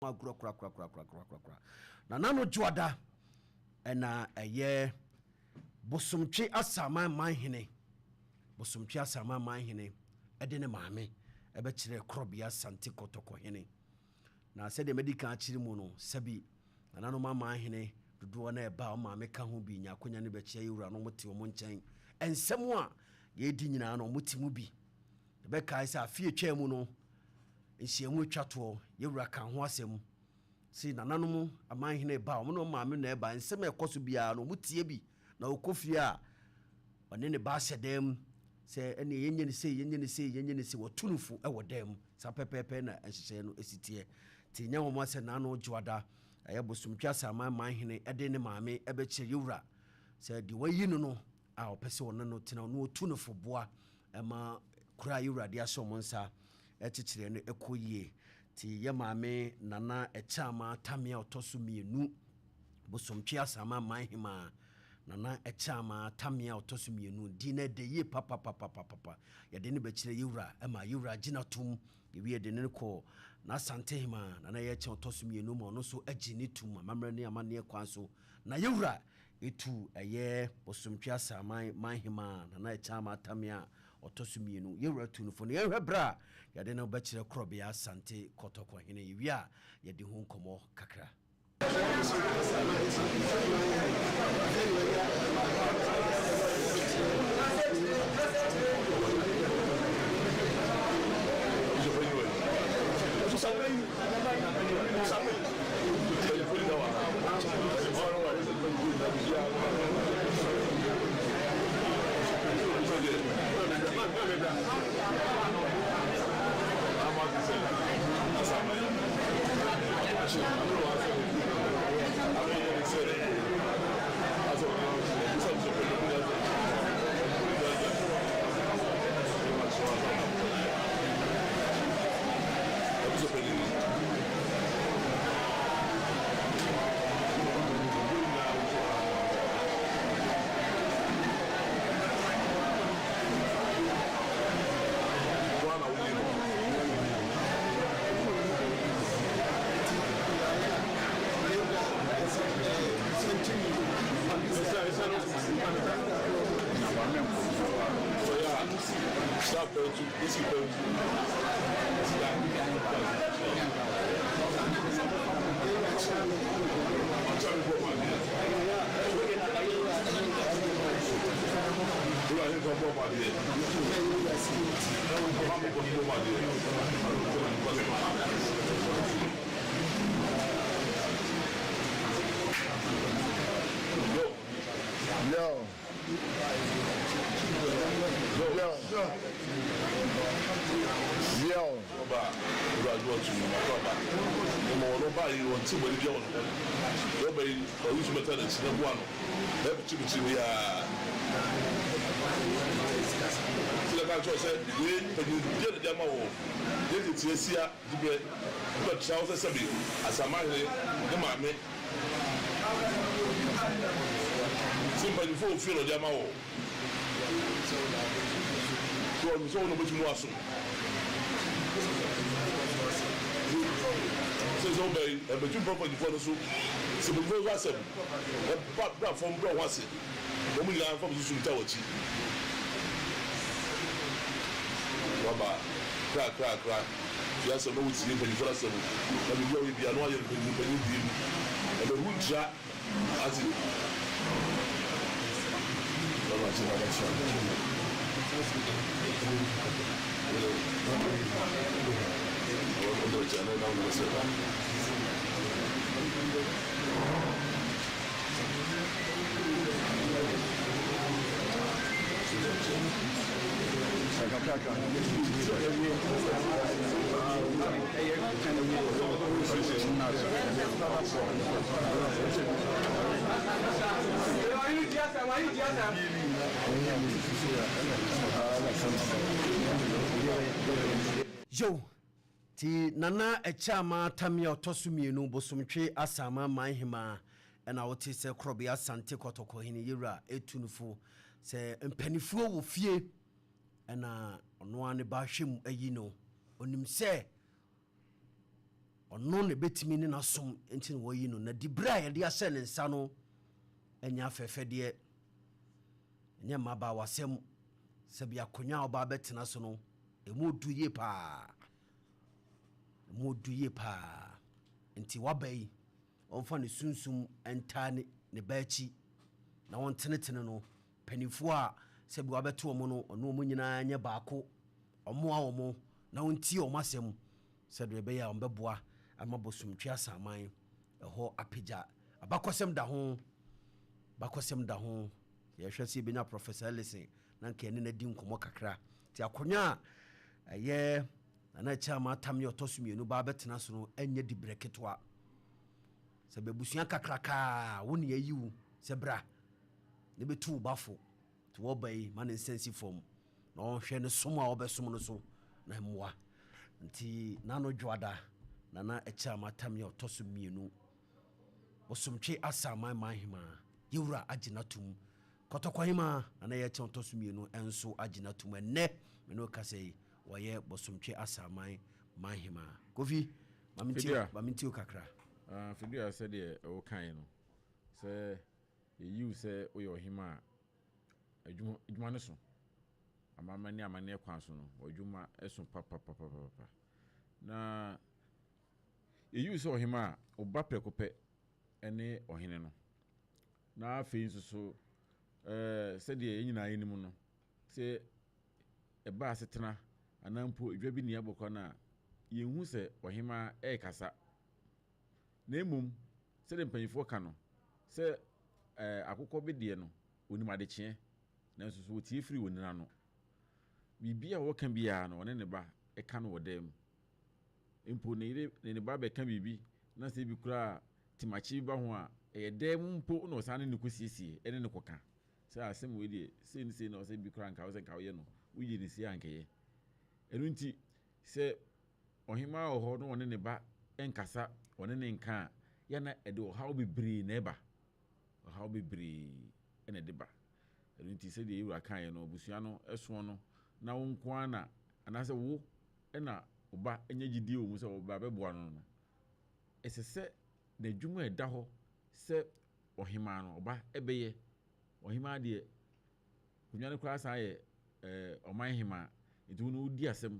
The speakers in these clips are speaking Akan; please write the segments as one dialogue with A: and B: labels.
A: Agorɔ korakorakorakorakorakora. Na n'ano dwoada ɛna ɛyɛ Bosomtwe Asaman Manhene, Bosomtwe Asaman Manhene ɛde ne maame ɛbɛkyerɛ Korɔbea Asante Kɔtɔkɔ Hene. Na sɛdeɛ madi kan akyerɛ mu no, sɛbi nananom amanhene dodoɔ na ɛba a maame ka ho bi nya akonya no bɛkyerɛ yɛ wura no, wɔte wɔn nkyɛn. Nsɛm a yɛredi nyinaa no, wɔte mu bi. Yɛbɛkae sɛ afe atwaa mu no, nhyiamu atwa toɔ, yɛwura ka ho asɛm se nananom amanhene ba a, wɔn ne wɔn maame na ɛba, nsɛm a ɛkɔ so biara no, wɔtie bi, na ɔkɔ fie a, ɔne ne ba ahyɛ dan mu sɛ ɛne yɛnyɛ ne sei, yɛnyɛ ne sei, yɛnyɛ ne sei, wɔtu no fo wɔ dan mu. Saa pɛpɛɛpɛ na nhyehyɛeɛ no si teɛ. Nti nyɛ nwonwa sɛ Nano Dwoada, ɛyɛ Bosomtwe Asaman manhene de ne maame bɛkyerɛ yɛwura sɛ deɛ wayi no no a ɔpɛ sɛ ɔne no tena na ɔtu no fo boa ma kuro a yɛwura de ahyɛ wɔn nsa kyekyerɛ no kɔ yie. Nti yɛ maame Nana Ɛkyɛama Tamia ɔtɔ so mmienu, Bosomtwe Asaman Manhemaa Nana Ɛkyɛama Tamia ɔtɔ so mmienu, din no ɛdɛ yie papapapapapa. Yɛde no bɛkyerɛ yɛwura ma yɛwura gye no atom. Yɛwie de no kɔ n'Asantehemaa Nana Yɛkyɛn ɔtɔ so mmienu ma ɔno nso agye ne tom amammerɛ ne amanneɛ kwan so. Na yɛwura Etu ɛyɛ Bosomtwe Asaman Manhemaa Nana Akyama Atamea a ɔtɔ so mmienu, yɛn wura tu no fo no. Yɛnhwɛ berɛ a yɛde no bɛkyerɛ Korɔbea Asante Kɔtɔkɔ hene. Yɛwie a yɛde ho nkɔmmɔ kakra.
B: Yo. Yo. Yo.
C: Ɔba Awurade ɔtu mu na ɔba. Ɔma wɔn ɔba yi wɔn ti bɔne bia wɔn ho. Ɔba yi ɔyi so bɛta n'akyi na boa no. Na ɛbɛkyirikyiri biara. Sɛ ka kyerɛ sɛ wei panyin deɛ na de ama wɔ. Deɛ tete asia dibrɛ. Wobɛtra wo sɛ sɛbe Asamahene ne maame. Sɛ mpanyimfoɔ wɔ fie na ɔde ama wɔ. Sɛ ɔnim sɛ wo na wobɛtumi wasom. Sɛ sɛ woba yi, ɛbɛtumi mpa mpanyimfoɔ no so. Sɛ mpanyimfoɔ no so asɛm, ɛba bra fam brɛ wo ho ase. Wɔn nyinaa mfa susu ntaa w'akyi. Waba kra kra kra. Tie asɛm na wotie mpanyimfoɔ no asɛm. Na biribi a woyɛ biara na woayɛ no mpanyin mpanyin die mu. Ɛbɛhu ntra ase.
A: Yow! Nti Nana Akyaamaa Tamia ɔtɔ so mmienu, Bosomtwe Asaman Manhemaa ɛna wote sɛ Korɔbea Asante Kɔtɔkɔhene Yewura etu no fo sɛ mpanifoɔ wɔ fie ɛna ɔno ara ne ba hwɛ mu ayi no. Onim sɛ. Ɔno na ɛbɛtumi ne n'asom nti na wɔyi no. Na diberɛ a yɛde ahyɛ ne nsa no ɛnyɛ afɛfɛdeɛ, ɛnyɛ mmabaawasɛm. Sɛbi akonnwa a ɔba bɛtena so no, ɛmu du yie paa, ɛmu du yie paa. Nti waba yi, ɔmfa ne sunsum ntaa ne ba akyi na wɔntenetene no. Mpanimfoɔ a sɛbi wabɛto wɔn no, ɔne wɔn nyinaa nyɛ baako, ɔmmoa wɔn na wɔntie wɔn asɛm sɛdeɛ ɛbɛyɛ a wɔbɛboa ama Bosomtwe Asaman ɛhɔ apagya. Abakɔsɛm da ho, bakɔsɛm da ho. Yɛhwɛ sɛ yɛbɛnya Professor Ellison na nka ɛne no adi nkɔmmɔ kakra. Nti akonnwa a ɛyɛ Nana Akyɛ Atam yɛ ɔtɔ so mmienu baa bɛtena so no, ɛnyɛ diberɛ ketewa. Sɛ bɛbusua kakrakaa wo ne ayi wo sɛ bra ne bɛtu wo bafo. Nti wɔba yi, ma ne nsa nsi fam na ɔnhwɛ ne som a wɔbɛsom no so na mmoa. Nti nano dwoada, Nana Ɛkyɛ Amatam yɛ ɔtɔ so mmienu, Bosomtwe Asaman Manhema, yɛwura agye no atom. Kɔtɔkɔhema Nana yɛkyɛ ɔtɔ so mmienu ɛnso agye no atom. Ɛnnɛ mene wo kasa yi, wɔyɛ Bosomtwe Asaman Manhema. Kofi,
D: Fidua.
A: ma mentio kakra.
D: Ah, Fidua, sɛdeɛ wokae no sɛ yɛyiw sɛ woyɛ ɔhema a, adwuma no so amama ne amanneɛ kwan so no, adwuma so papapapapa. Na yɛyiw sɛ ɔhema a, woba prɛko pɛ ne ɔhene no. Na afei nso so sɛdeɛ yɛn nyinaa yɛnim no, sɛ ɛba asetena anaa mpo edwa bi ne abɔkwa no a, yɛnhu sɛ ɔhema ɛrekasa. Na mmom sɛdeɛ mpanyinfoɔ ka no sɛ akokɔ bi deɛ no, onim adekyeɛ, nanso so wɔtie firi wɔn nina no. Biribi a wɔka biara no, ɔne ne ba ɛka no wɔ dan mu. Mpo ne yere ne ne ba bɛka biribi na sɛ ebi koraa timakye bi ba ho a, ɛyɛ dan mu mpo na ɔsan ne ne kɔ siesie ɛne ne kɔka sɛ asɛm wei deɛ, sei ne sei na ɔsɛ bi koraa nka ɔsɛ nka ɔyɛ no, woyɛ ne sie a nkɛyɛ. Ɛno nti sɛ ɔhemaa wɔ hɔ na ɔne ne ba nkasa, ɔne ne nka a, yɛna ɛde ɔhaw bebree na ɛba, ɔhaw bebree ɛna ɛde ba. Ɛno nti sɛdeɛ yɛwura kaeɛ no, abusua no ɛsoɔ no na wo nko ara na anaasɛ wo ɛna wo ba anya gyidie wɔ mu sɛ ɔba bɛboa no no, ɛsɛ sɛ n'adwuma a ɛda hɔ sɛ ɔhemaa no, ɔba ɛbɛyɛ ɔhemaa deɛ. Akonnwa no koraa san yɛ ɔman hemaa, nti wo no wodi asɛm,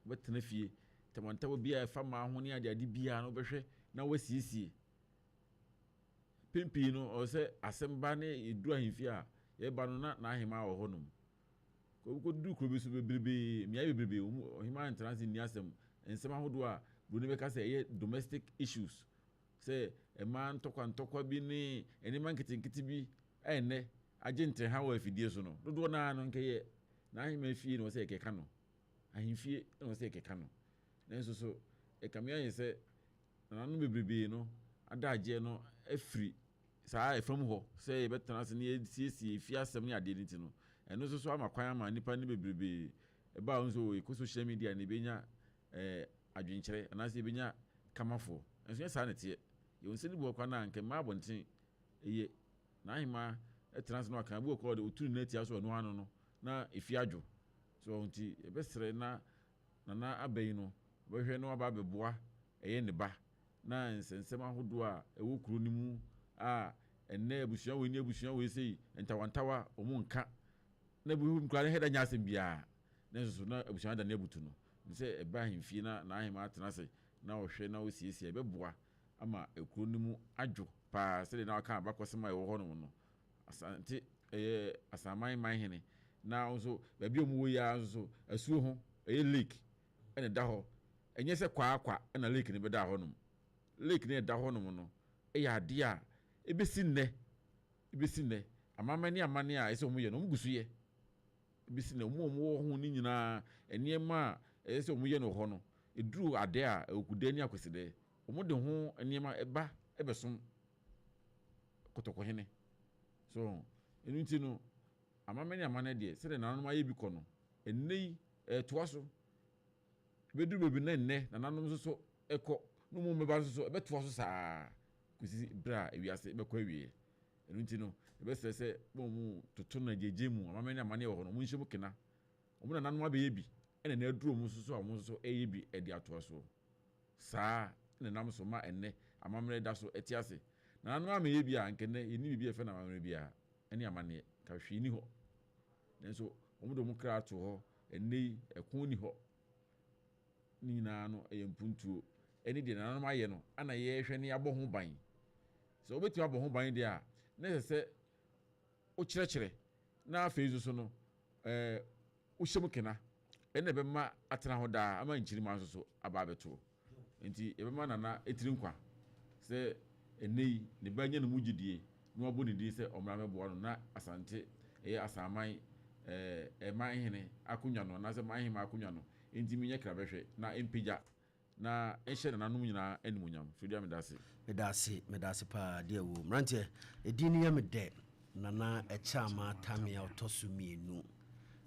D: wobɛtena fie ntawantawa bi a ɛfa mmaa ho ne adeade biara no, wobɛhwɛ na wasiesie. Pɛn no, ɔwɔ sɛ asɛm ba ne yɛduru ahemfie a, yɛba no na n'ahemaa wɔ hɔnom. Kɔduru kuro bi so bebrebe, mmeaeɛ bebrebe, ɔhemaa ntena ase nni asɛm. Nsɛm ahodoɔ a buroni bɛka sɛ ɛyɛ domestic issues, sɛ mmaa ntɔkwa ntɔkwa bi ne nneɛma nketenkete bi a ɛnnɛ agye ntenha wɔ afidie so no, dodoɔ naa no nkɛyɛ n'ahemaa fie na wɔ sɛ yɛkɛka no, ahemfie na wɔ sɛ yɛkɛka no. Nanso so ɛkame ayɛ sɛ nananom bebrebe no adagyeɛ no afiri saa ɛfam hɔ sɛ yɛbɛtena ase ne yɛsiesie efie asɛm ne adeɛ no. Ti no, ɛno nso so ama kwan ama nipa no bebrebe ɛbaa nso yɛkɔ social media na ebɛnya adwenkyerɛ anaasɛ ebɛnya kamafoɔ. Nso nyɛ saa na ɛteɛ. Yɛwɔ nsɛm bi wɔ kwan a nkɛ mmaa abɔnten ɛyɛ n'ahema ɛtena ase na waka bi wɔ kɔ de otu ne nan tia so, ɛno ano no na efi adwo so. Nti yɛbɛsrɛ na nana aba yi no, ɔbɛhwɛ na waba abɛboa ɛyɛ ne ba na nsɛnsɛm ahodoɔ a ɛwɔ kuro no mu a ɛnnɛ abusua wei ne abusua wei sei ntawantawa, wɔn nka na ebi nkura ne hɛda nyɛ asɛm biara, na nso so na abusua da ne abutu no sɛ ɛba ahemfie na n'ahema atena ase na ɔhwɛ na ɔsiesie, ɛbɛboa ama ekuro no mu adwo paa. Sɛdeɛ na waka abakɔsɛm a ɛwɔ hɔnom no, Asante ɛyɛ Asaman man hene, na nso baabi a wɔn wɔ yi ara nso so asuo ho ɛyɛ lake ɛna ɛda hɔ. Ɛnyɛ sɛ kwaakwa ɛna lake no bɛda hɔnom. Lake no ɛda hɔnom no ɛyɛ adeɛ a ebesi nnɛ amamɛ ne amane a ɛsɛ wɔn yɛ no, wɔn gu so yɛ ebesi nnɛ. Wɔn a wɔwɔ ho no nyinaa, nneɛma a ɛyɛ sɛ wɔn yɛ no wɔ hɔ no, eduru adeɛ a ɛwɔkudɛ ne akwasidɛ, wɔn de ho nneɛma ɛba ɛbɛsom Kɔtɔkɔhene so. Ɛnu nti no, amamɛ ne amane deɛ, sɛdeɛ nananom ayɛ bi kɔ no, ɛnnɛ yi ɛɛtoa so. Ebɛduru baabi na nnɛ nananom nso so ɛkɔ na wɔn mmɛba nso so ɛbɛtoa so saa kɔsi berɛ a ewiase bɛkɔ awieɛ. Ɛno nti no, ɛbɛsrɛ sɛ wɔn mu toto no agyegye mu. Amamɛ ne amane wɔ hɔ no, wɔn nhyɛ mu kena. Wɔn nananom abɛyɛ bi, ɛna na aduru wɔn nso so a wɔn nso so ɛyɛ bi ɛde atoa soɔ saa. na ɛnam so ma ɛnnɛ amammerɛ da so te ase. Nananom ammɛyɛ bi a, anka ɛnnɛ yɛnni biribi a yɛfrɛ no amammerɛ biara ne amanneɛ. Anka hwee nni hɔ. Nanso wɔde wɔn kra too hɔ. Ɛnnɛ yi, ɛko nni hɔ. Ne nyinaa no yɛ mpuntuo ne deɛ nananom ayɛ no na yɛrehwɛ na yɛabɔ ho ban. Sɛ wobɛtumi abɔ ho ban deɛ a, na ɛsɛ sɛ wokyerɛkyerɛ na afei nso so no, ɛɛ wohyɛ mu kena. Ɛna ɛbɛma atena hɔ daa ama nkyirimma nso so aba abɛto. Enti yɛbɛma Nana tiri nkwa sɛ ɛnnɛ yi ne ba anya ne mu gyedie na wabɔ ne din sɛ ɔmmra mmɛboa no na Asante ɛyɛ Asanman ɛɛ manhene akonnwa no anaasɛ manhemmaa akonnwa no ntumi nyɛ krabɛhwɛ na ɛmpagya na ɛnhyɛ nananom nyinaa animuonyam. Fredua medase.
A: Medase medase paa deɛ woo. Mmeranteɛ edin no yɛ me dɛ Nana Ɛkyɛama Tamia ɔtɔ so mmienu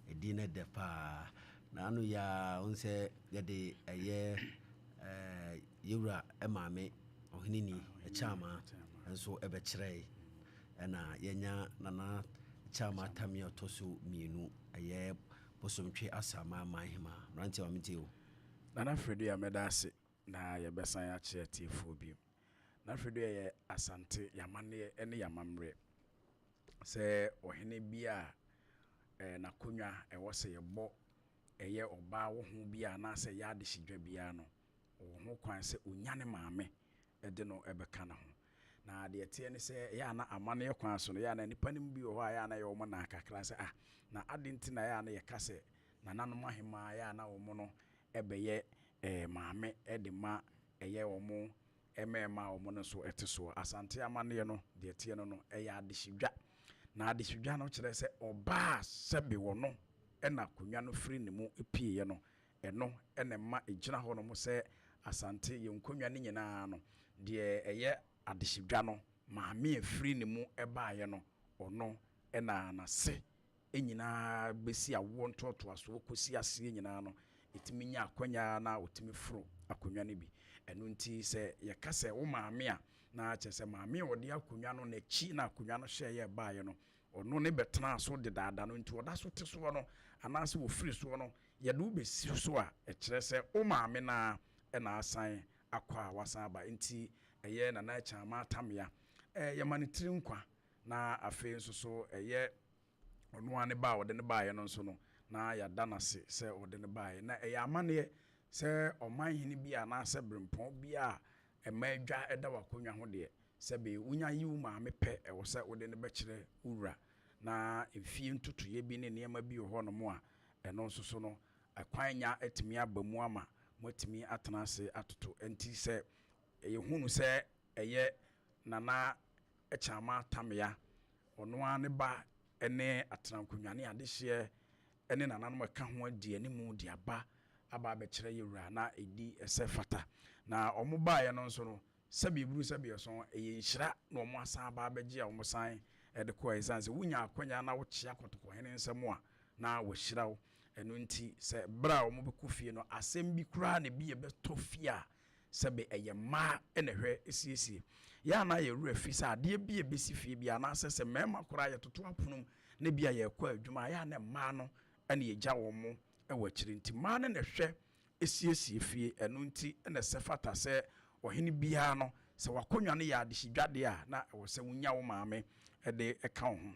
A: edin no dɛ paa na ano yi ara wohu sɛ yɛde ɛyɛ ɛɛ yɛwura maame ɔheneni Ɛkyɛama nso ɛbɛkyerɛe ɛna yɛnya Nana Ɛkyɛama Tamia ɔtɔ so mmienu ɛyɛ Bosomtwe Asaman Manhema. Mmeranteɛ ma mentie o.
E: Nana Fredua mɛda ase na yɛbɛsan akyerɛ atiefoɔ bio. Nana Fredua yɛ Asante y'amanneɛ ne y'amammerɛ sɛ ɔhene bi a n'akonnwa ɛwɔ sɛ yɛbɔ ɛyɛ ɔbaa wɔ ho bi a anaasɛ ɛyɛ adehyedwa biara no, ɔwɔ ho kwan sɛ ɔnya ne maame de no bɛka ne ho. Na deɛ ɛteɛ ne sɛ ɛyɛ a na amanneɛ kwan so no, ɛyɛ a na nnipa no mu bi wɔ hɔ a ɛyɛ a na ɛyɛ wɔn naa kakra sɛ ah, na adɛn nti na ɛyɛ a na yɛka sɛ nananom ahemmaa ɛyɛ a na wɔn no bɛyɛ maame de ma ɛyɛ wɔn mmarima a wɔn no nso te soɔ. Asante amanneɛ no, deɛ ɛteɛ no no, ɛyɛ adehyedwa. Na adehyedwa no kyerɛ sɛ ɔbaa a sɛbe ɔno na akonnwa no firi ne mu pieeɛ no, ɛno na ɛma ɛgyina hɔnom sɛ Asante yɛn nkonnwa no nyinaa no, deɛ ɛyɛ adehyedwa no, maame a ɛfiri ne mu baeɛ no, ɔno na n'ase nyinaa bɛsi awoɔ ntoatoasoɔ kɔsi aseɛ nyinaa no, ɛtumi nya akwanya na ɔtumi foro akonnwa no bi. Ɛno nti sɛ yɛka sɛ wo maame a, na kyerɛ sɛ maame a ɔde akonnwa no n'akyi na akonnwa no hyɛeɛ baeɛ no, ɔno ne bɛtenaa so dedaada no nti ɔda so te soɔ no, anaasɛ ɔfiri soɔ no, yɛde wo bɛsi so a, ɛkyerɛ sɛ wo maame no ara na asan akɔ a wasan aba. Nti ɛyɛ Nana Akyang Atamea, yɛma no tiri nkwa, na afei nso so ɛyɛ ɔno ara ne ba a ɔde no baeɛ no nso no, na yɛada no ase sɛ ɔde no baeɛ. Na ɛyɛ amanneɛ sɛ ɔmanhene bi anaasɛ berempɔn bi a ɛma adwa da w'akonnwa ho deɛ, sɛbe wonya yi wo maame pɛ, ɛwɔ sɛ wode no bɛkyerɛ wo wura. Na efie ntotoeɛ bi ne nneɛma bi wɔ hɔnom a, ɛno nso so no, kwan nya atumi aba mu ama moatumi atena ase atoto. Enti sɛ yɛhunu sɛ ɛyɛ Nana Kyama Tamea, ɔno ara ne ba ne atenankonnwa ne adehyeɛ ne nananom a ɛka ho adi anim de aba aba abɛkyerɛ yɛn wura na ɛdi sɛ fata. Na wɔn baeɛ no nso no, sɛbi eburu sɛbi ɛso, ɛyɛ nhyira na wɔn asan aba abɛgye a wɔn san de kɔɛ. Ɛsiane sɛ wonya akwanya na wokyea kɔtɔkɔhene nsam a, na wahyira wo. Ɛno nti sɛ berɛ a wɔbɛkɔ fie no, asɛm bi koraa na ebi ɛbɛtɔ fie a, Sɛbe ɛyɛ mmaa na ɛhwɛ siesie. Yɛ a na yɛn werɛ fi sɛ adeɛ bi a ɛbɛsi fie biara anaasɛ sɛ mmarima koraa yɛtoto apono mu na bi a yɛrekɔ adwuma a, ɛyɛ a na mmaa no na yɛgya wɔn wɔ akyire. Nti mmaa no na ɛhwɛ siesie fie. Ɛno nti na ɛsɛ fata sɛ ɔhene biara no, sɛ w'akonnwa no yɛ adehyedwa deɛ a, na ɛwɔ sɛ wonya wo maame de ka wo ho.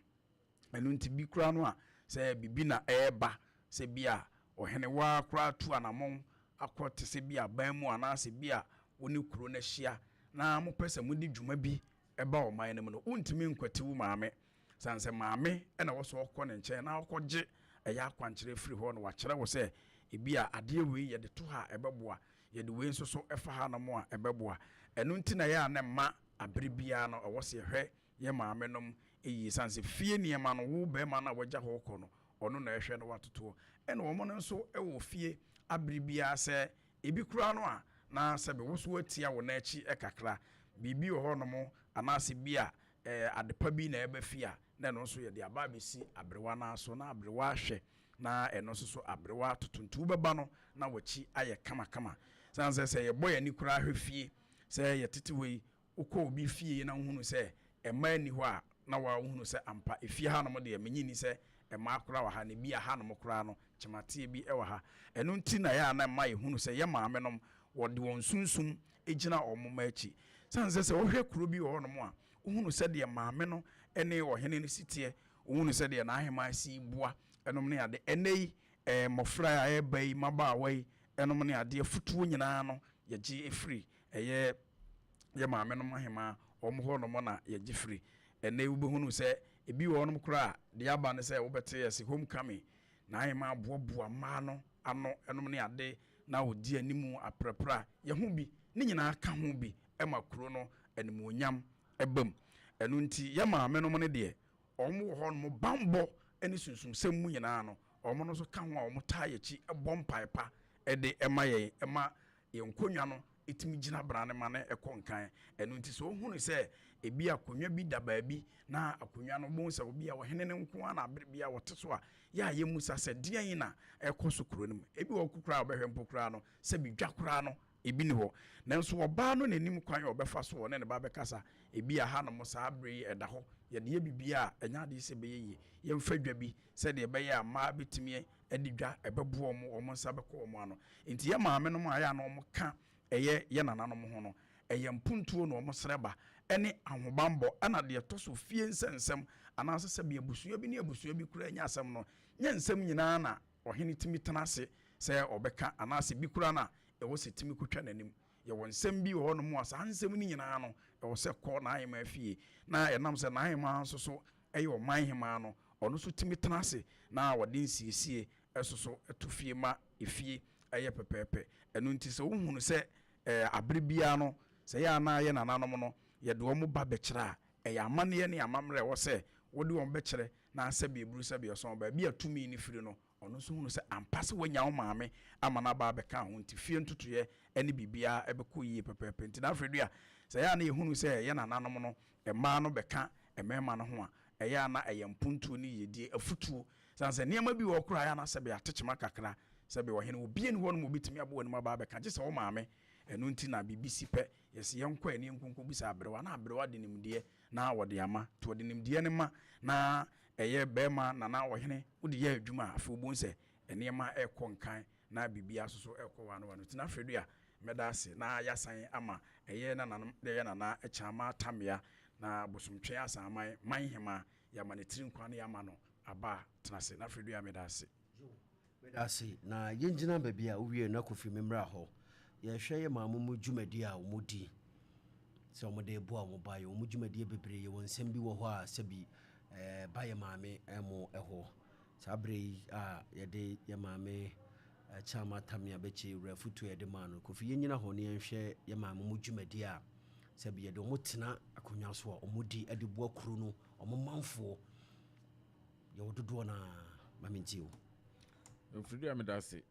E: Ɛno nti bi koraa no a, sɛ biribi na ɛreba, sɛ bi a ɔhene wo ara koraa tu anammɔn akɔ te sɛ bi a ban mu anaasɛ bi a wo ne kuro no ahyia na mopɛ sɛ mode dwuma bi ba ɔman no mu no, wontumi nkwati wo maame. Sane sɛ maame na ɛwɔ sɛ ɔkɔ ne nkyɛn na ɔkɔgye ɛyɛ akwankyerɛ firi hɔ na wakyerɛ wo sɛ ebi a adeɛ wei yɛde to ha a ɛbɛboa, yɛde wei nso so fa hanom a ɛbɛboa. Ɛno nti na ɛyɛ a na ɛma abere biara no ɛwɔ sɛ yɛhwɛ yɛn maamenom yie ɛsiane sɛ fie nneɛma no wo barima no a wagya hɔ kɔ no ɔno na ɛhwɛ na watotoɔ ɛna wɔn no nso wɔ fie abere biara sɛ ebi koraa no a na sɛbe wo so atia wo nan akyi kakra biribi wɔ hɔ nom anaasɛ bi a ɛɛ adepa bi na ɛba fie a na ɛno nso yɛde aba abɛsi aberewa no so na aberewa ahwɛ na ɛno nso so aberewa atoto nti wobɛba no na wakyi ayɛ kamakama sane sɛ sɛ yɛbɔ yɛn ani koraa hwɛ fie sɛ yɛtete hɔ yi Wokɔ obi fie na wohunu sɛ mmaa nni hɔ a, na wo ara wohunu sɛ ampa efie hanom deɛ mennye nni sɛ mmaa koraa wɔ ha, na ebia hanom koraa no kyemateɛ bi wɔ ha. Ɛno nti na ɛyɛ a na ɛma yɛhunu sɛ yɛn maamenom, Wɔde wɔn sunsum gyina wɔn mma akyi. Sane sɛ sɛ wohwɛ kuro bi wɔ hɔnom a, wohunu sɛdeɛ maame no ne ɔhene no si teɛ, wohunu sɛdeɛ n'aheman si boa nom ne ade. Ɛnnɛ yi, eh, mmɔfra a ɛreba yi, mmabaawa yi nom ne adeɛ, afutuo nyinaa no, yɛgye firi ɛyɛ yɛ maame nom aheman wɔn hɔnom na yɛgye firi. Ɛnnɛ yi wobɛhunu sɛ ebi wɔ hɔnom koraa a, deɛ aba ne sɛ wobɛte yɛse home coming, n'aheman boaboa mmaa no ano nom ne ade na ɔdi anim aprapra a, yɛho bi, ne nyinaa ka ho bi ma kuro no animuonyam ba mu. Ɛno nti yɛ maamenom no deɛ, wɔn wɔ hɔ nom banbɔ ne sunsumsɛm mu nyinaa no, wɔn no nso ka ho a wɔtaa yɛn akyi bɔ mpae pa de ma yɛn ma yɛn nkonnwa no tumi gyina brane ma no kɔ nkan. Ɛno nti sɛ wohunu sɛ ebi akonnwa bi da baabi na akonnwa no wobɛhu sɛ obi a ɔhene no nko ara na bere bi a wɔte so a, yɛ a yɛmmisa sɛ deɛn na ɛrekɔ so kuro no mu. Ebi wɔ hɔ koraa a wobɛhwɛ mpo koraa no sɛbi dwa koraa no ebi nni hɔ. Nanso ɔbaa no na ɛnim kwan a ɔbɛfa so ɔne ne ba bɛkasa. Ebi a hanom saa bere yi ɛda hɔ, yɛde yɛ biribiara a ɛnyɛ adeɛ sɛ ɛbɛyɛ yie. Yɛmfa dwa bi sɛdeɛ ɛbɛyɛ a mmaa bɛtumi adi dwa, ɛbɛboa wɔn, wɔn nsa bɛkɔ wɔn ano. Enti yɛn maamenom a ɛyɛ a na wɔka ɛyɛ yɛn nananom ho no, ɛyɛ mpuntuo na wɔsrɛ ba, ɛne ahobammɔ, ɛna deɛ ɛtɔ so fie nsɛnsɛm, anaasɛ sɛbe abusua bi ne abusua bi koraa nya asɛm no, nyɛ nsɛm nyinaa na ɔhene tumi tena ase sɛ ɔbɛka, anaasɛ bi koraa no a ɛwɔ sɛ tumi kɔtwa n'anim. Yɛwɔ nsɛm bi wɔ hɔnom a saa nsɛm no nyinaa no, ɛwɔ sɛ kɔ n'ahemaa fie, na ɛnam sɛ n'ahemaa nso so yɛ ɔman hemaa no, ɔno nso tumi tena ase na ɔde nsiesie soso to fie ma efie yɛ pɛpɛɛpɛ. Ɛno nti sɛ wohunu sɛ abere biara no, sɛ yɛ a na yɛ nananom no, yɛde wɔn ba bɛkyerɛ a, ɛyɛ amanneɛ ne amammerɛ a ɛwɔ sɛ wode wɔn bɛkyerɛ na sɛbe aburu sɛbe ɔsɔn, baabi a tumi no firi no, Ɔno nso hunu sɛ ampa sɛ wanya wo maame ama no aba abɛka ho nti fie ntotoeɛ ne biribiara bɛkɔ yie pɛpɛɛpɛ. Nti na afei dua, sɛ ɛyɛ a na yɛhunu sɛ yɛn nananom no mmaa no bɛka mmarima no ho a, ɛyɛ a na ɛyɛ mpontuo ne yiedie, afutuo. Sane sɛ nneɛma bi wɔ hɔ koraa a ɛyɛ a na sɛbe atekyema kakra, sɛbe ɔhene, obiara nni hɔ nom a ɔbɛtumi abɔ w'anim aba abɛka gye sɛ wo maame. Ɛno nti na biribi si pɛ, yɛse yɛnkɔ ani yɛnkɔnkɔbisa aberewa na aberewa de nimdeɛ na ɔde ama. Nti ɔde nimdeɛ no ma na ɛyɛ barima nana ɔhene wode yɛ adwuma a, afei wobɛhu sɛ nneɛma rekɔ nkan na biribiara nso so rekɔ wano wano. Nti na afei dua mɛda ase na yɛasan ama ɛyɛ nananom na ɛyɛ nana Kyama Tamea na Bosomtwe Asaman man hema yɛama ne tiri nkwa na yɛama no aba tena ase. Na afei dua meda ase.
A: Meda ase. Na yɛngyina baabi a wowie no Kofi memmra hɔ. Yɛhwɛ yɛ maamo mu dwumadi a wɔdi sɛ wɔde boa wɔn ba yɛ wɔn dwumadie bebree yɛwɔ nsɛm bi wɔ hɔ a sɛbi ɛɛ ba yɛ maame ɛmo ɛhɔ saa berɛ yi a yɛde yɛ maame Kyama Tamia bɛkye wura afutuo yɛde maa no Kofi yɛnyina hɔ ne yɛnhwɛ yɛ maame mu dwumadie a sɛbi yɛde wɔn tena akonnwa so a wɔdi de boa kuro no wɔn manfoɔ Yɛwɔ dodoɔ no ara. Ma mentie wo.
D: Mfidua meda ase.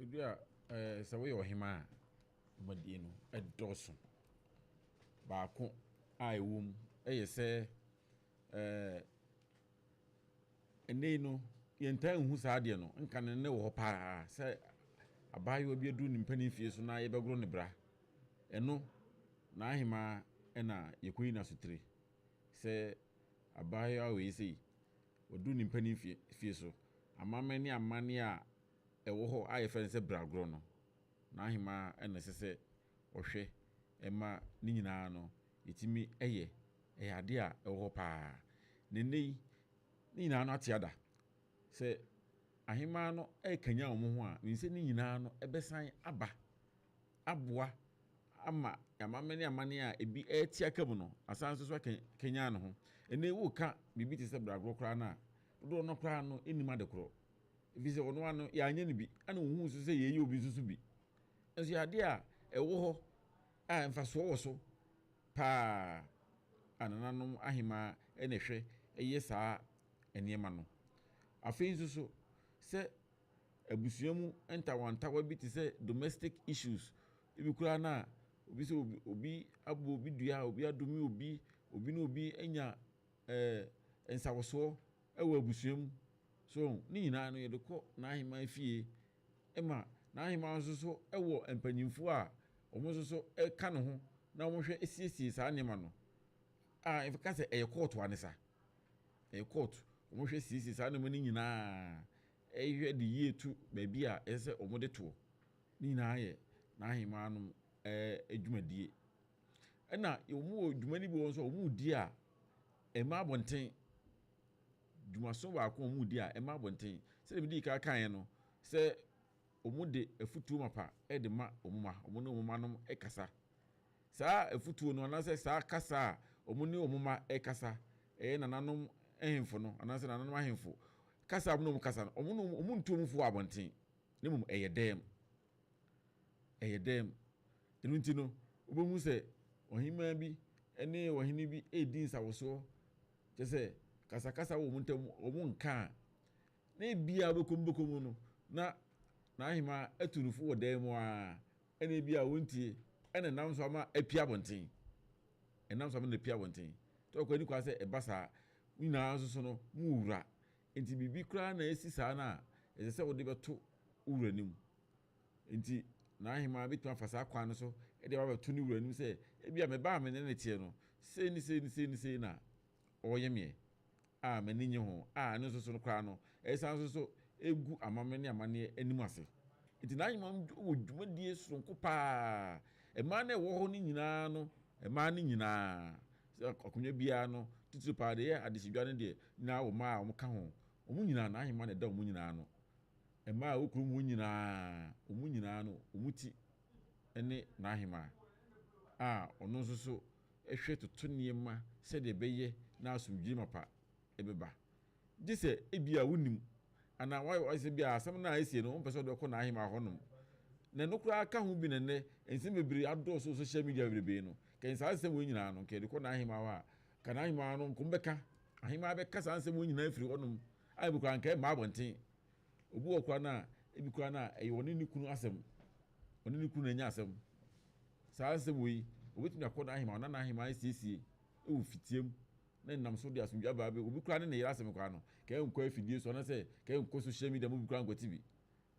D: Mfidua ɛɛ sɛ woyɛ ɔhemaa a, dwumadie no ɛdɔɔso. Baako a ɛwɔ mu ɛyɛ sɛ ɛɛ ɛnɛ yi no yɛntaa nhu saa adeɛ no. Nka no nnɛ wɔ hɔ paa sɛ abaayewa bi aduru ne mpanin fie so na yɛbɛgoro ne bra. Ɛno n'ahemaa ɛna yɛkɔyi no asotire sɛ Abaayewa wei sei, wadu ne mpanin fie so. Amammerɛ ne amanneɛ a ɛwɔ hɔ a yɛfrɛ no sɛ bragorɔ no, n'ahemaa na ɛsɛ sɛ ɔhwɛ ma ne nyinaa no ɛtumi yɛ. Ɛyɛ adeɛ a ɛwɔ hɔ pa ara. Na nnɛ yi, ne nyinaa no ate ada. Sɛ ahemaa no rekanyan wɔn ho a, menim sɛ ne nyinaa no bɛsan aba aboa ama amammerɛ ne amanneɛ a ebi rete aka mu no asan nso so akanyan ne ho. Ɛnnɛ yi woreka biribi te sɛ bragorɔ koraa no a, dodoɔ no koraa no nnim ade korɔ. Ɛfiri sɛ ɔno ara no yɛanyɛ no bi, ɛna ɔhuu nso sɛ yɛyɛ obi nso so bi. Nso yɛ adeɛ a ɛwɔ hɔ a mfasoɔ wɔ so paa a nananom ahemaa na ɛhwɛ yɛ saa nneɛma no. Afei nso so sɛ abusua mu ntawantawa bi te sɛ domestic issues, ebi koraa no a obi sɛ obi obi abɔ obi dua, obi adome obi, obi ne obi anya ɛɛ eh, nsawosoɔ wɔ abusua mu. So ne nyinaa no yɛde kɔ n'aheman fie ma n'aheman nso so wɔ mpanyinfoɔ a wɔn nso so ka ne ho na wɔhwɛ siesie saa nneɛma no a yɛka sɛ ɛyɛ kɔɔto anisa ɛyɛ kɔɔto wɔhwɛ siesie saa nneɛma no nyinaa. Hwɛ de yie to baabi a ɛsɛ sɛ wɔde toɔ. Ne nyinaa yɛ n'ahemaa nom dwumadie. Ɛna wɔn wɔ dwuma no bi wɔ hɔ nso a wɔredi a ɛmma abɔnten. Dwumaso baako a wɔredi a ɛmma abɔnten. Sɛdeɛ medii kan kaeɛ no, sɛ wɔde afutuo mapa de ma wɔn mma, wɔne wɔn mma nom kasa. Saa afutuo no anaasɛ saa kasa a wɔne wɔn mma kasa, ɛyɛ nananom ahemfo no anaasɛ nananom ahemfo kasa a wɔne wɔn kasa no, wɔne wɔn wɔntu wɔn fo wɔ abɔnten, na mmom ɛyɛ dɛm. Ɛyɛ dɛm. Ɛno nti no, wobɛhu sɛ ɔhemmaa bi ne ɔhene bi redi nsawosoɔ, kyerɛ sɛ kasakasa wɔ wɔn ntam, wɔn nka a, na ebia wobɛkɔ mu bɛkɔ mu no, na n'ahemaa atu no fo wɔ dan mu ara, ɛna ebia wɔntie, ɛna ɛnam so ama apue abɔnten. Ɛnam so ama no apue abɔnten. Nti ɔkɔ ani kwa sɛ ɛba saa. Mo nyinaa nso so no, mo wura. Nti biribi koraa na esi saa no a, ɛsɛ sɛ wode bɛto wo wura anim. Enti n'ahemmaa betumi afa saa kwan no so de aba abɛto ne wura anim sɛ, 'Ebia me ba a me ne no teɛ no, sei ne sei ne sei ne sei na ɔreyɛ me a m'ani nnye ho, a ɛno nso so no koraa no, ɛsan nso so gu amammerɛ ne amanneɛ anim ase. Enti n'ahemmaa no wɔ dwumadie soronko paa. Mmaa no a ɛwɔ hɔ no nyinaa no, mmaa no nyinaa, sɛ akonnwa biara no, titire paa deɛ ɛyɛ adehyedwa no deɛ, nyinaa wɔ mmaa a wɔka ho. Wɔn nyinaa, n'ahemmaa na ɛda wɔn nyinaa ano. Mmaa a ɛwɔ kurom hɔ nyinaa, wɔn nyinaa no, wɔn ti ne n'ahemaa a ɔno nso so hwɛ toto nneɛma sɛdeɛ ɛbɛyɛ na asomdwoeɛ mapa bɛba. Gye sɛ ebia wonim anaa wayɛ sɛ ebia asɛm no a asie no, wompɛ sɛ wode bɛkɔ n'ahemaa hɔnom. Na ɛno koraa ka ho bi na nnɛ nsɛm bebree adɔɔso wɔ social media bebrebe no. Kɛn saa nsɛm wei nyinaa no, nka yɛde kɔ n'ahemaa hɔ a, ka n'ahemaa no nka wɔbɛka. Ahemaa bɛka saa nsɛm wei nyinaa afiri hɔnom a ebi koraa nka ɛmma abɔnten. Obi wɔ koraa no a, ebi koraa no a, ɛyɛ ɔne ne kunu asɛm. Ɔne ne kunu na anya asɛm. Saa asɛm wei, obetumi akɔ n'ahema, ɔna n'ahema asiesie wɔ fitiam na nam so de asomdwoe aba abɛ. Obi koraa ne ne yere asɛm koraa no, kɛn nkɔ afidie so anaasɛ kɛn nkɔ social media mu obi koraa nkɔte bi.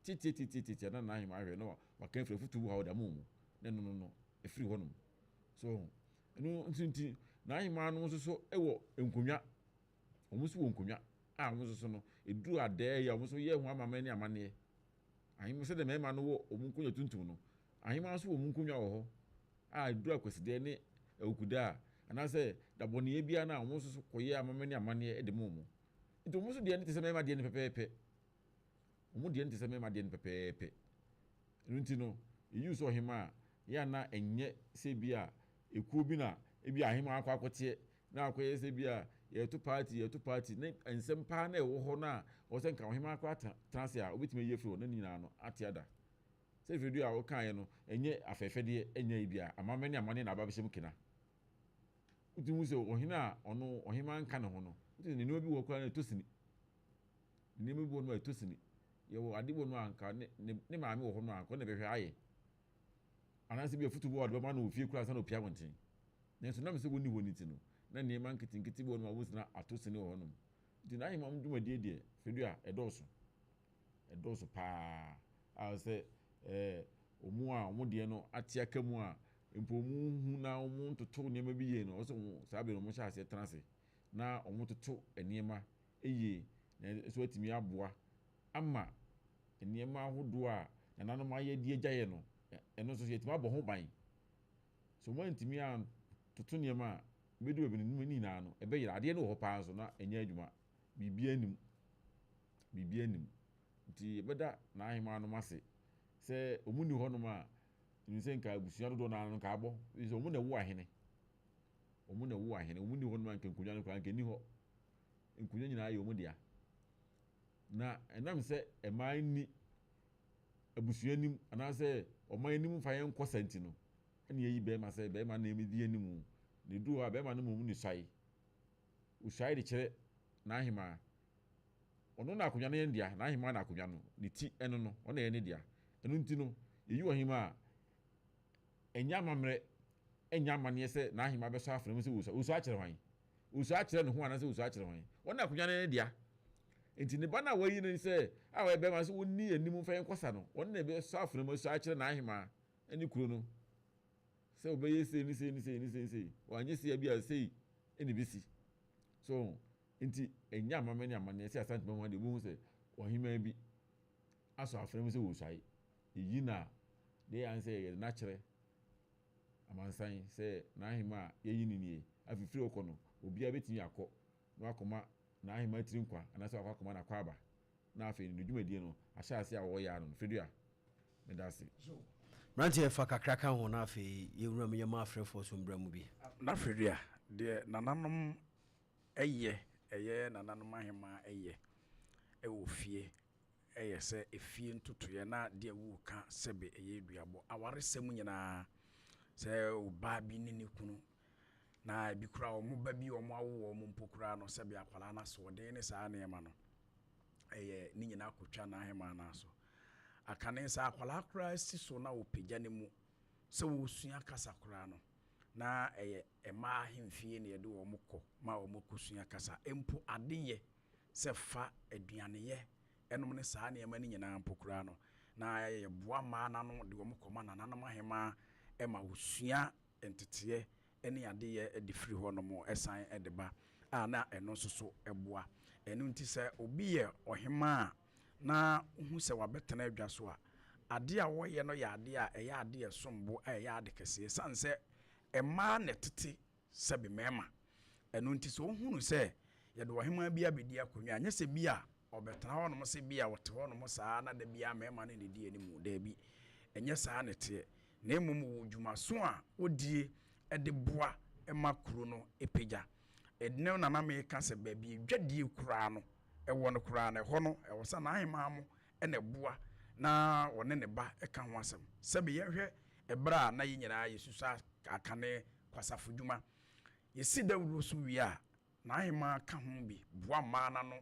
D: Tiatiatiatiatia na n'ahema ahwɛ na waka afiri afutuo bi hɔ a ɔde ama wɔn na ɛno no no ɛfiri hɔnom. So ɛno nso nti n'ahema no nso so wɔ nkonnwa. Wɔn nso wɔ nkonnwa a wɔn nso so no, ɛduru adɛɛ yi a wɔn nso yɛ ho amammerɛ ne amanneɛ. Ahemmaa sɛdeɛ mmarima no wɔ wɔn nkonnwa tuntum no, ahemmaa nso wɔ wɔn nkonnwa wɔ hɔ a ɛduru akwasideɛ ne awukuda a anaasɛ dabɔneɛ biara no a wɔn nso so kɔyɛ amammerɛ ne amanneɛ de ma wɔn. Nti wɔn nso deɛ no te sɛ mmarima deɛ no pɛpɛɛpɛ. Wɔn deɛ no te sɛ mmarima deɛ no pɛpɛɛpɛ. Ɛno nti no, yɛyi sɛ ɔhemaa a, yɛ a na ɛnyɛ sɛ bi a ekuo bi na ebi ahemaa akɔ akɔteɛ na akɔyɛ sɛ bi a yɛreto party yɛreto party ne nsɛm paa na ɛwɔ hɔ no a ɔwɔ sɛ nka ɔhemaa koraa tena ase a obetumi ayi afiri hɔ na ne nyinaa no ate ada. Sɛ mfɛdu a wokaeɛ no ɛnyɛ afɛɛfɛdeɛ ɛnyɛ ebi a amammerɛ ne amanneɛ na aba abɛhyɛ mu kena. Wotumi hu sɛ ɔhene a ɔno ɔhemaa nka ne ho no, wotumi sɛ ne nneɛma bi wɔ hɔ koraa na ɛtɔ sini. Ne nneɛma bi wɔ hɔ no a ɛtɔ sini. Yɛwɔ ade bi wɔ hɔ no a nka ne ne ne maame wɔ hɔ no a nka ɔno na ɛbɛhwɛ ayɛ. Anaasɛ bi afotu bi wɔ hɔ a ɔde bɛma no wɔ fie koraa ansa na ɔpue abɔnten. Nanso nam sɛ wɔnni hɔ no nti no, na nneɛma nketenkete bi wɔ hɔnom a wobɛtumi ato sini wɔ hɔnom. Nti n'ahemman dwumadie deɛ, Fedua, ɛdɔɔso. Ɛdɔɔso paa. A sɛ ɛɛ wɔn a wɔn deɛ no ate aka mu a, mpo wɔn hu na wɔn ntoto nneɛma bi yie no, wɔsɛ wɔn saa bere no wɔn hyɛ aseɛ tena ase na wɔtoto nneɛma yie na nso atumi aboa ama nneɛma ahodoɔ a nananom ayɛ de agyaeɛ no, ɛno nso yɛatumi abɔ ho ban. Sɛ wɔantumi antoto nneɛma a, ɛbɛdu baabi no, ne nyinaa no, ɛbɛyera. Adeɛ no wɔ hɔ paa nso na ɛnyɛ adwuma. Biribiara nnim. Biribiara nnim. Nti yɛbɛda n'ahemaa nom ase sɛ wɔn nni hɔnom a, ɛnim sɛ nka abusua dodoɔ no ara no nka abɔ. Sɛ wɔn na ɛwo ahene. Wɔn na ɛwo ahene. Wɔn nni hɔnom a nka nkonnwa no koraa nka ɛnni hɔ. Nkonnwa nyinaa yɛ wɔn dea. Na ɛnam sɛ mmaa nni abusua anim anaasɛ ɔman anim mfa yɛn nkɔ sa nti no, ɛna yɛyi bɛrima sɛ bɛrima na ɛdi anim. Na ɛduru hɔ a, bɛrima no mmom ne suae. Osuae de kyerɛ n'ahemaa. Ɔno na akonnwa no yɛ ne dea, n'ahemaa na akonnwa no, ne ti ɛno no, ɔno na ɛyɛ ne dea. Ɛno nti no, yɛyi ɔhemaa a, ɛnyɛ amammerɛ, ɛnyɛ amanneɛ sɛ n'ahemaa bɛsɔ afena mu sɛ ɔresua. Ɔresua akyerɛ hwan? Ɔresua akyerɛ ne ho anaasɛ ɔresua akyerɛ hwan? Ɔno na akonnwa no yɛ ne dea. Nti ne ba no a wayi no sɛ a ɔyɛ bɛrima sɛ ɔnni anim mfa yɛn nkɔsa no, ɔno na ɛbɛsɔ afena mu asua akyerɛ n'ahemaa ne kuro no sɛ ɔbɛyɛ sei ne sei ne sei ne sei ne sei. Wanyɛ sei a bi a sei na ɛbɛsi. So nti ɛnyɛ amammerɛ ne amanneɛ sɛ Asante Mamu ha deɛ wobɛhu sɛ ɔhemaa bi asɔ afena mu sɛ ɔresuae. Eyi na. Deɛ ɛyɛ ara ne sɛ yɛde no akyerɛ amansan sɛ n'ahemmaa a yɛayi no nie. Afei firi hɔ kɔ no, obiara bɛtumi akɔ na wakɔma n'ahemmaa tiri nkwa anaasɛ wakɔ akɔma n'akwaaba na afei ne dwumadie no ahyɛ aseɛ a wɔreyɛ ano no. Fredua, meda ase.
A: Mmeranteɛ fa kakra ka ho na afei yɛnwura mu yɛma afrɛfoɔ so mbra mu bi.
E: Na Fredua, deɛ nananom yɛ, ɛyɛ nananom ahemmaa yɛ wɔ fie yɛ sɛ efie ntotoeɛ na deɛ woreka sɛbe ɛyɛ duabɔ. Awaresɛm nyinaa, sɛ ɔbaa bi ne ne kunu na ebi koraa wɔn ba bi wɔn awo wɔn mpo koraa no sɛbe akwadaa no asoɔden ne saa nneɛma no, ɛyɛ ne nyinaa kɔtwa n'ahemaa no aso. Akane sɛ akwadaa koraa si so na wɔpagya ne mu sɛ wɔresua kasa koraa no, na ɛyɛ mmaa ahemfie na yɛde wɔn kɔ ma wɔn kɔsua kasa. Mpo adeyɛ sɛ fa aduaneyɛ nom ne saa nneɛma no nyinaa mpo koraa no, na yɛboa mmaa no ano de wɔn kɔma nananom ahemaa ma wɔsua nteteɛ ne adeyɛ de firi hɔnom san de ba a na ɛno nso so boa. Ɛno nti sɛ obi yɛ ɔhemaa a na wohu sɛ wabɛtena adwa so a, adeɛ a wɔyɛ no yɛ adeɛ a ɛyɛ adeɛ a ɛsom bo a ɛyɛ ade kɛseɛ ɛsiane sɛ mmaa na ɛtete sɛbe mmarima. Ɛno nti sɛ ɔhunu sɛ yɛde ɔhemaa bi abɛdi akonnwa a, nyɛ sɛ bi a ɔbɛtena hɔnom sɛ bi a ɔte hɔnom saa na da biara mmarima no na ɛdi anim. Daabi, ɛnyɛ saa na ɛteɛ. Na mmom wɔwɔ dwumaso a wɔdie de boa ma kuro no pagya. Ɛno na na meka sɛ baabi adwadie koraa no wɔ no koraa no, ɛhɔ no ɛwɔ sɛ n'ahemaa mo na ɛboa na ɔne ne ba ka ho asɛm. Sɛbe yɛnhwɛ ɛberɛ a na yɛn nyinaa yɛsusua akane kwasafo dwuma. Yɛsi dawuro so wie a, n'ahemaa ka ho bi boa mmaa no ano,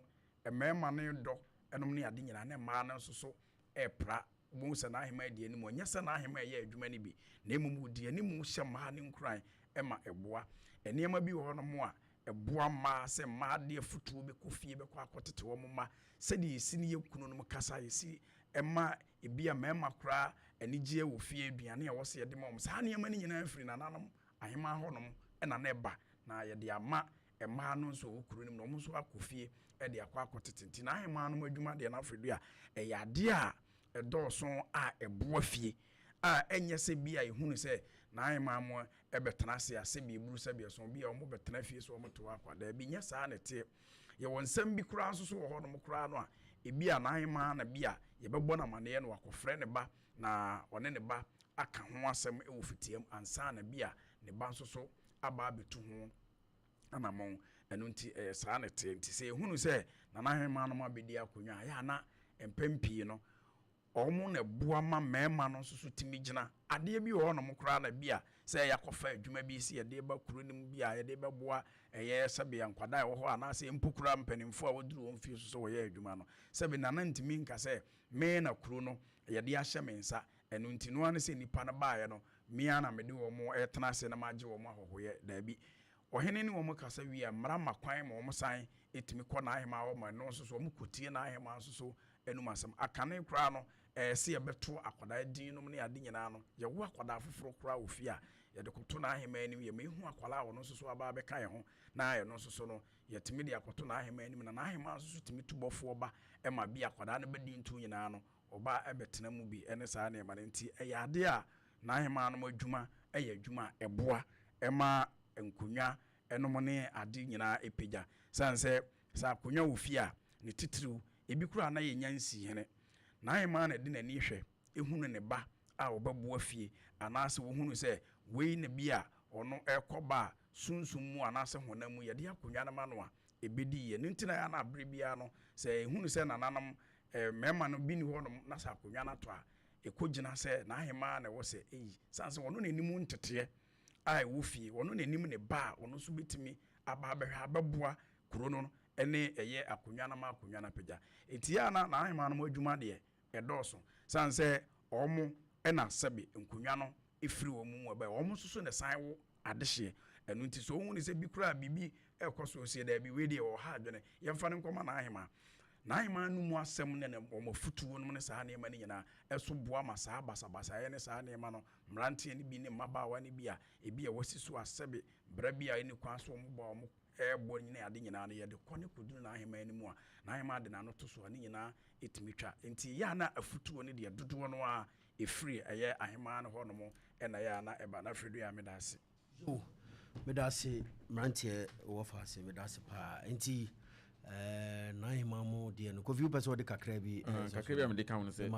E: mmarima no dɔ nom ne ade nyinaa, na mmaa no nso so repra. Wobɛhu sɛ n'ahemaa di anim. Ɛnyɛ sɛ n'ahemaa yɛ adwuma no bi, na mmom ɔdi anim hyɛ mmaa no nkuran ma ɛboa. Nneɛma bi wɔ hɔnom a ɛboa mmaa sɛ mmaa de afotuo bɛkɔ fie bɛkɔ akɔtete wɔn mma sɛdeɛ yɛsi ne yɛn kununom kasa, yɛsi ma ebia mmarima koraa anigyeɛ wɔ fie, aduane a ɛwɔ sɛ yɛde ma wɔn. Saa nneɛma no nyinaa firi nananom ahemaa hɔnom na na ɛba, na yɛde ama mmaa no nso a wɔwɔ kuro no mu na wɔn nso akɔ fie de akɔ akɔtete. Nti n'ahemaa nom adwuma deɛ no afei a ɛyɛ adeɛ a ɛdɔɔso a ɛboa fie a ɛnyɛ sɛ bi a yɛhunu sɛ n'ahemaa mo bɛtena ase a sɛbi ɛburu sɛbi ɛso bi a wɔn bɛtena fie so wɔn te hɔ akwa. Daabi, nyɛ saa na ɛteɛ. Yɛwɔ nsɛm bi koraa nso so wɔ hɔnom koraa no a ebi a n'ahemaa na bi a yɛbɛbɔ no amaneɛ na wakɔfrɛ ne ba na ɔne ne ba aka ho asɛm wɔ fitiam ansa na bi a ne ba nso so aba abɛtu ho anammɔn. Ɛno nti ɛyɛ saa na ɛteɛ. Nti sɛ yɛhunu sɛ Nana Ahemaa nom abɛdi akonnwa a, ɛyɛ a na mpɛn pii no wɔn na ɛboa ma mmarima no nso so tumi gyina. Adeɛ bi wɔ hɔnom koraa na bi a sɛ yɛakɔfa adwuma bi sɛ yɛde reba kuro no mu bi a yɛde rebɛboa ɛyɛ sɛbe nkwadaa a ɛwɔ hɔ anaasɛ mpo koraa mpanimfoɔ a wɔduru wɔn mfie so sɛ wɔyɛ adwuma no. Sɛbe Nana ntumi nka sɛ me na kuro no yɛde ahyɛ me nsa, ɛno nti no ara ne sɛ nnipa no baeɛ no me ara na mede wɔn retena ase na magye wɔn ahɔhoyɛ. Daabi. Ɔhene ne wɔn kasa wie a, mmara ma kwan ma wɔsan tumi kɔ n'ahemaa hɔ ma ɛno nso so wɔkɔtie n'ahemaa nso so anom asɛm. Akane koraa no, ɛɛ sɛ yɛbɛto akwadaa din nom ne ade nyinaa no, yɛwo akwadaa foforɔ koraa wɔ fie a, yɛde kɔto n'ahemaa anim, yɛma ɛhu akwadaa a ɔno nso so aba abɛka yɛn ho, na ɛno nso so no, yɛtumi de akɔto n'ahemaa anim, na n'ahemaa nso so tumi tu bɔfoɔ ba ma bi akwadaa no bɛdi nto nyinaa no, ɔba bɛtena mu bi ne saa nneɛma no. Nti ɛyɛ adeɛ a n'ahemaa nom adwuma yɛ adwuma a ɛboa ma nkonnwa nom ne ade nyinaa pagya. Sane sɛ, sɛ akonnwa wɔ fie a, ne titiriw, ebi koraa na yɛnya nsii hene. N'ahemaa na ɛde n'ani hwɛ hunu ne ba a ɔbɛboa fie anaasɛ ɔhunu sɛ wei na bi a ɔno rekɔ ba a sunsum mu anaasɛ honam mu yɛde akonnwa no ma no a, ɛbɛdi yie. Ɛno nti na ɛyɛ a na berɛ biara no, sɛ yɛhunu sɛ nananom mmarima no bi nni hɔnom na sɛ akonnwa no atɔ a, ɛkɔgyina sɛ n'ahemaa na ɛwɔ sɛ ɛyi. Sane sɛ ɔno na ɛnim nteteɛ a ɛwɔ fie, ɔno na ɛnim ne ba a ɔno nso bɛtumi aba abɛhwɛ abɛboa kuro no ne ɛyɛ akonnwa no ma akonnwa no apagya. Enti yɛ a na n'ahemaa no adwuma deɛ ɛdɔɔso. Sane sɛ wɔn na sɛbe nkonnwa no firi wɔn mu ɛbɛ, wɔn nso so na ɛsan wo adehyeɛ. Ɛno nti sɛ wɔhu ne sɛ bi koraa biribi ɛrekɔ so, ɔsie daabi, wei deɛ ɔha adwene, yɛmfa no nkɔma n'ahemaa. N'ahemaa no mu asɛm ne wɔn afotuo nom ne saa nneɛma no nyinaa ɛso boa ma saa basabasayɛ ne saa nneɛma no, mmeranteɛ no bi ne mmabaawa no bi a ebi a wɔasi so a sɛbe bra bi a ɛnni kwan so wɔn bɔ a wɔn ɛrebɔ ne ade nyinaa no, yɛde kɔ ne kɔduru n'ahemaa no mu a, n'ahemaa de n'ano to so a, ne nyinaa ɛtumi twa. Nti ɛyɛ a na afotuo no deɛ dodoɔ no ara Ɛfiri ɛyɛ ahemaa no hɔ nom ɛna ɛyɛ a na ɛba. Na afei do yɛ a meda ase.
A: Yo, meda ase mmeranteɛ wɔ fa ase, meda ase paa. Nti n'ahema mu deɛ no, Kofi, wopɛ sɛ wɔde kakra bi
D: Kakra bi a mede ka ho no sɛ
A: ma.